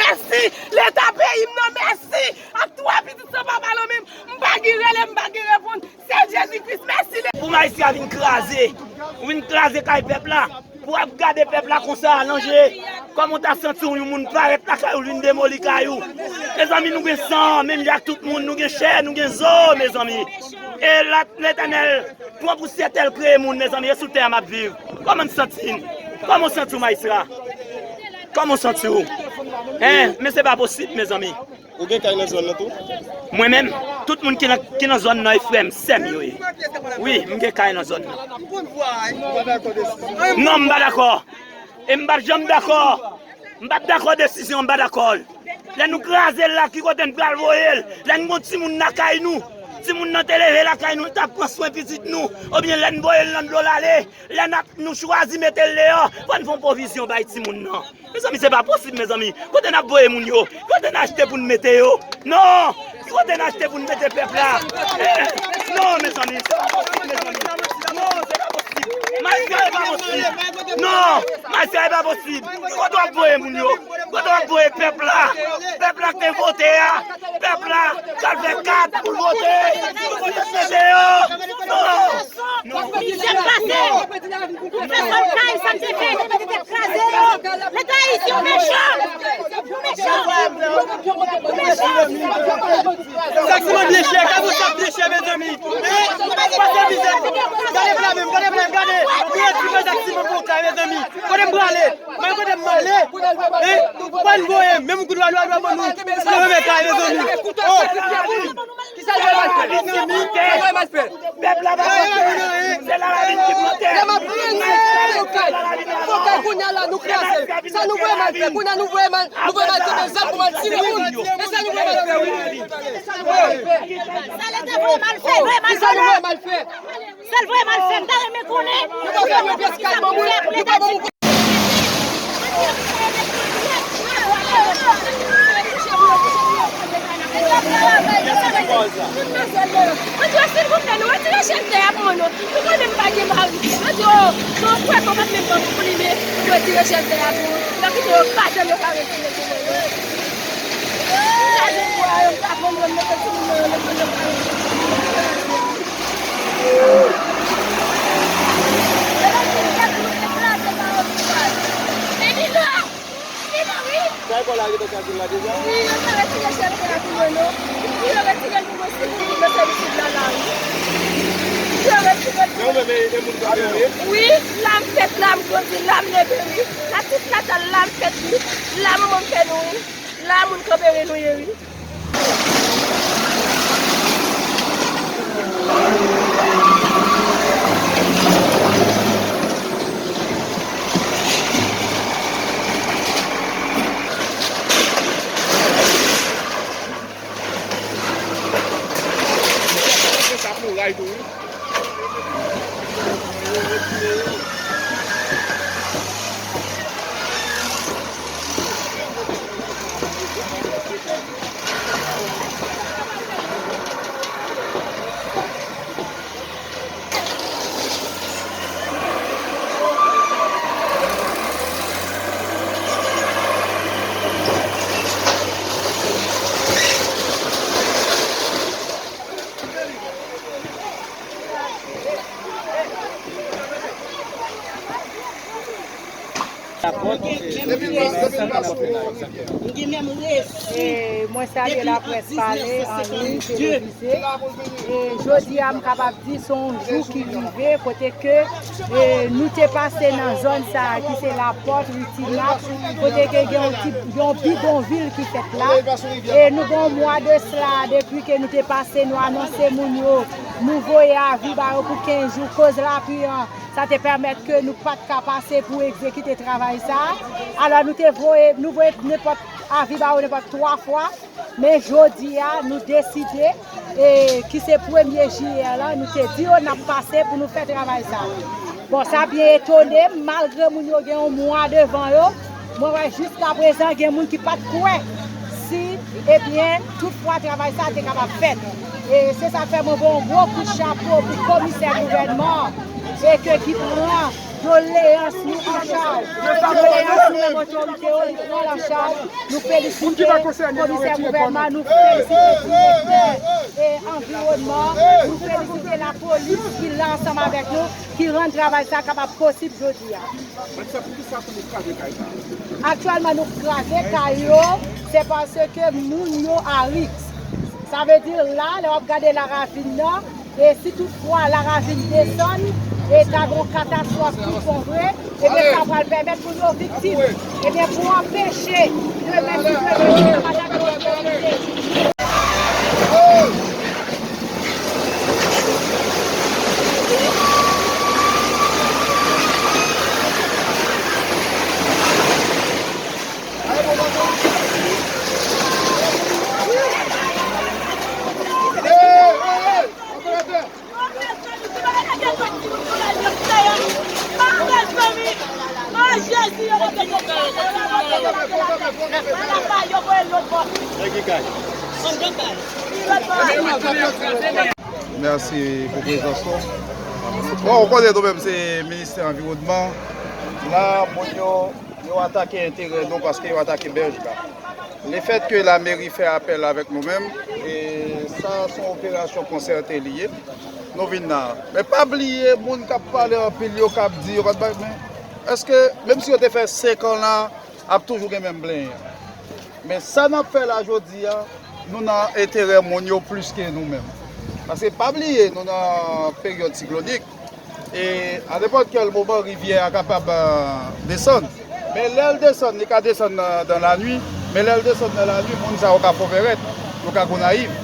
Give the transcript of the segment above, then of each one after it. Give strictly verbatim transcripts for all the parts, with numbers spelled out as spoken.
Mèsi, Leta peyi m nan, mèsi ak twa pitit san papa nan men m. M pa gen rele, m pa gen reponn. Sèl Jezi Kris, mèsi. Pou majistra vin kraze, ou vin kraze kay pèp la. Pou w ap gade pèp la konsa alanje. Kòman w ta santi w yon moun parèt lakay ou, l vin demoli kay ou? Mezanmi, nou gen san, menm jan ak tout moun, nou gen chè, nou gen zo, mezanmi. E la, Letènèl pran pou syètèl kreye moun, mezanmi, e sou tè a m ap viv. Kòman n santi n? Kòman w santi w, majistra? Kòman w santi w? Hein? Men se pa posib, mezanmi. Ou gen kay nan zòn nan tou? Mwen menm, tout moun ki nan, ki nan zòn nan, e frè m, sè m yo ye. Wi, m gen kay nan zòn nan. Non, m pa dakò. E m p ap janm dakò. M p ap dakò desizyon, m pa dakò l. Lè nou kraze l la, ki kote n pral voye l? Lè n gon timoun lakay nou, timoun nan te leve lakay nou, l t ap pran swen pitit nou, oubyen lè n voye l nan dlo l ale, lè n ap, nou chwazi mete l deyò, fò n fè yon pwovizyon bay timoun nan. Mezanmi, se pa posib, mezanmi. Kote n ap voye moun yo? Kote n achte pou n mete yo? Non! Ki kote n achte pou n mete pèp la? Eh, non, mezanmi, se pa posib, mezanmi. Non, se pa posib. Majistra, e pa posib. Non, majistra, e pa posib. Ki kote w ap voye moun yo? Kote w ap voye pèp la? Pèp la k te vote a. Pèp la k al fè kat pou l vote. Ki kote n mete yo? Non! Non! Mizè pase! Pwofesè Kay, sa te fè, te kraze yo. Leta ayisyen, ou mechan! Ou mechan! Ou mechan! Taksiman byen chè, kabous ap byen chè, mezanmi. Eh, pase mizè. Gade pla menm, gade pla, gade. Ou ret sou men taksiman pou kay, mezanmi. Kote m prale? Mwen kote m ale? Eh, ou pa n voye, menm kout lwa, lwa, lwa, ban nou. Leve men kay, mezanmi. Oh! Kisa l fè mal fè? Kisa l fè mal fè? Pèp la pa vote. Se Laravin ki vote. Lè m ap plenyen fokay, fokay kounye a la nou kraze. Sa nou voye mal fè? Kounye a nou voye mal, nou voye mal kenbe zam pou mal tire moun. E sa nou voye mal fè, wi. E sa nou voye mal fè. Sa Leta voye mal fè, voye mal fè. Kisa nou voye mal fè? Sa l voye mal fè, m ta renmen konnen. Nou pa fè yon pyès kay ban moun, nou pa ban moun. Mwen di yo, silvouplè, nou retire chèltè a pou mwen non. Nou konnen m pa gen mari. Mwen di yo, non, frè, kòman menm ban pou li, men nou retire chèltè a pou nou. Nou kite yo pa janm yo ka retire pou mwen non. Chaje bwa yo, m ta vann yo, m mete timoun nan yo, mete yo pa retire. Sa e bò la rive Kazil la deja? Wi, yo te retire chèltè a pou mwen non. Wi, yo retire l pou mwen, si pou mwen, se isit la, la, wi. Yo retire l pou mwen. Men ou menm, e, e moun Kazil ou ye? Wi, la m fèt, la m grandi, la m leve, wi. La ti Natal, la m fèt, wi. La manman m fè nou, wi. La moun Kanperen nou ye, wi. Sa pou ray tou, wi. E mwen salye laprès pale an liy, televize. E jodi a, m kapab di se yon jou ki rive kote ke, e, nou te pase nan zòn sa a ki se Lapòt, Ri Tinap, kote ke gen yon ti, yon bidonvil ki fèt la. E nou gen yon mwa de sla, depi ke nou te pase, nou anonse moun yo, nou voye avi ba yo pou kenz jou, koz lapli an. Sa te pèmèt ke nou pa t ka pase pou egzekite travay sa a. Alò, nou te voye, nou voye nenpòt avi ba yo nenpòt twa fwa. Men jodi a, nou deside, e, ki se premye jiyè la, nou te di yo n ap pase pou nou fè travay sa a. Bon, sa byen etone m, malgre moun yo gen yon mwa devan yo, mwen wè jiskaprezan gen moun ki pa t kwè si, ebyen, toutfwa travay sa a te kapab fèt. E se sa k fè mwen voye yon gwo kout chapo pou komisè gouvènman an, e ke ki pran doleyans nou an chaj. Doleans nou menm otorite yo, li pran l an chaj. Nou felisite komisè gouvènman, nou felisite direktè e anviwònman, nou felisite lapolis ki la ansanm avèk nou, ki rann travay sa kapab posib jodi a. Aktyèlman, nou kraze kay yo, se paske moun yo a risk. Sa vle di, la, lè w ap gade laravin nan, e si toutfwa laravin desann, e ta gon katastwòf toutbonvre, ebyen, sa pral pèmèt pou yo viktim. Ebyen, pou anpeche demen, si Dye vle, nou pa ta gen otorite. Mèsi pou prezans ou. Bon, ou konnen nou menm se Ministè Anviwònman. La, moun yo, yo atake enterè nou paske yo atake bèj la. Lefètke lameri fè apèl avèk nou menm, e sa se yon operasyon konsète li ye, nou vin la. Men pa bliye, moun k ap pale anpil yo, k ap di, yo pa t bay, men èske, menm si yo te fè senk an la, ap toujou gen menm blenyen an? Men sa n ap fè la jodi a, nou nan enterè moun yo plis ke nou menm. Paske pa bliye, nou nan peryòd siklonik. E a nenpòt kèl moman, rivyè a kapab, euh, desann. Men lè l desann, li ka desann nan, nan lannuit. Men lè l desann nan lannuit, moun sa yo ka fè vèrèt, yo ka Gonayiv.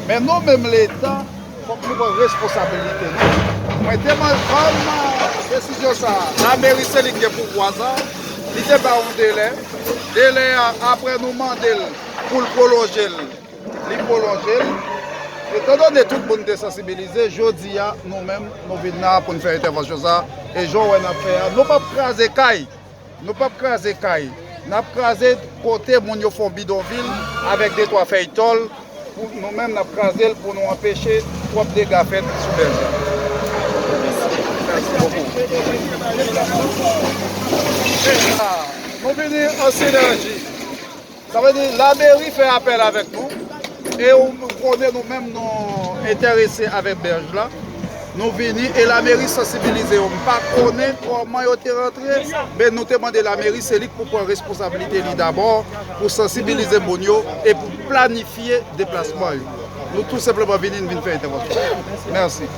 Men nou menm, Leta, fòk nou pran responsabilite nou. Mwen te mande, kòm, euh, desizyon sa a, lameri se li ki gen pouvwa sa a, li te ba yon delè. Delè a, apre nou mande l pou l pwolonje l, li pwolonje l. Etandone tout moun te sansibilize, jodi a, nou menm, nou vin la pou n fè entèvansyon sa a. E jan w wè n ap fè a, nou p ap kraze kay. Nou p ap kraze kay. N ap kraze kote moun yo fè yon bidonvil avèk de twa fèy tòl. Pou nou menm, n ap kraze l pou nou anpeche twòp dega fèt sou bèj la. Mèsi bokou. Nou vini an sinèji. Sa vle di, lameri fè apèl avèk nou. E ou konnen nou menm nou enterese avèk bèj la. Nou vini e lameri sansibilize yo. M pa konnen kòman yo te rantre, men nou te mande lameri, se li k pou pran responsablite li dabò, pou sansibilize moun yo e pou planifye deplasman yo. Nou tou senpleman vini, n vin fè entèvansyon. Mèsi.